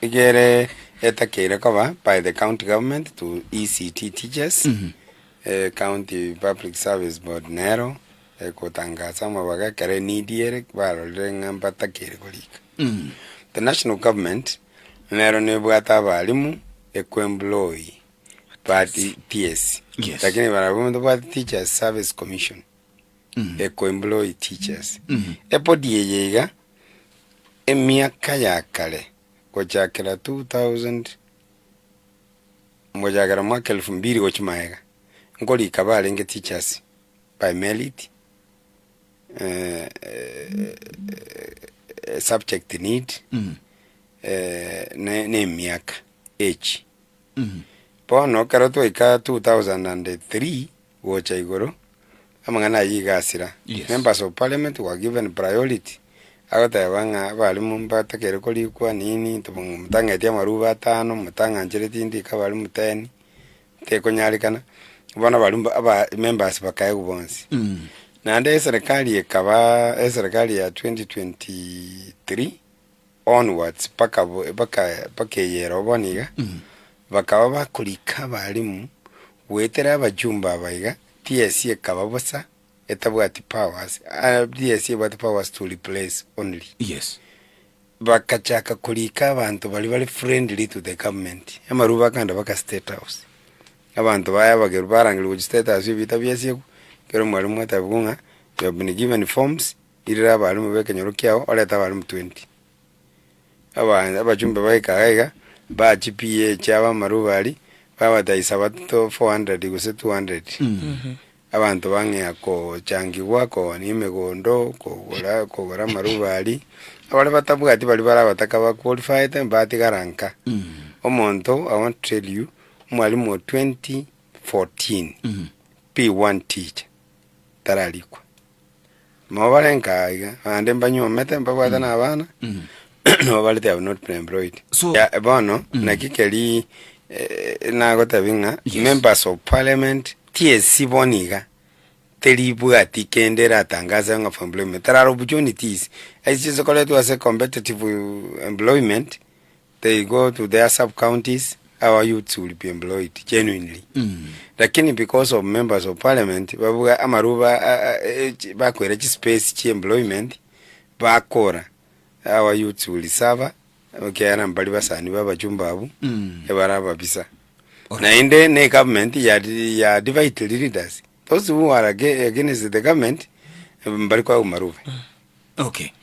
Igere etakeire koba by the county government to ECT teachers, County Public Service Board nero egotangasa amabaga ekero eneed ere barorire ng'a mbatakeire korika. The national government nero nebwate abalimu ekoemploy ba TSC, lakini barabwo ntobwate Teachers Service Commission ekoemploy teachers. Ebody eye iga emiaka ya kare gochakera 2000 gochakera mwaka elfu mbili gochia magega, nkorika barenge teachers by merit, subject need, na emiaka, age. Bono ekero twaika 2003 gocha igoro, amang'ana ayio iga asira. Members of parliament were given priority, agoteba ng'a abalimu mbatakeire korikwa nini, motang'eti amarube atano, motang'anchereti ndike abalimu ten, tekonyarekana, bono abalimu aba members bakaegwa bonsi. Naende eserekari ekaba eserekari ya 2023 onwards mpaka bo mpaka mpaka eye ero bono iga, bakaba bakorika abalimu goetera abachumba aba iga, TSC ekaba bosa etabwati powers, TSC ebwate powers to replace only. Bakachaka korika abanto baria bare friendly to the government, amarube akagenda mpaka state house, abanto baye abageru barangerigwa gochia state house ebita biasiekwa, ekero omwalimu atebiwa ng'a you have been given forms, irera abalimu ba ekenyoro kiao orete abalimu 20. Aba abachumbe baika iga iga, baa chiPA chiabo amarube aria, babatebia saba to 400 gose 200. Abanto bang'ea kochangigwa, koonia emegondo, kogora kogora amarube aria, abare batabwati baria bare abataka ba qualified mbatigara nka. Omonto I want to tell you, omwalimu o 2014, P1 teacher, tararikwa. Nabo bare nka iga, naende mbanyuomete, mbabwate na abana, nabo bare they have not been employed. So- Ya, bono, naki keri nagotebia ng'a members of parliament TSC bono iga, teribwati kende eratangase ng'a for employment. There are opportunities, ase chikoretwa ase competitive employment, they go to their sub counties, our youths will be employed genuinely. Lakini because of members of parliament, babua amaruba bakoira chispace chia employment, bakora, our youths will suffer, ekiagera mbari basani ba abachumba abwo, ebare ababisa. Naende ne egovernment ya ya divide leaders, those who are against the government, mbari koegwa marube. Okay.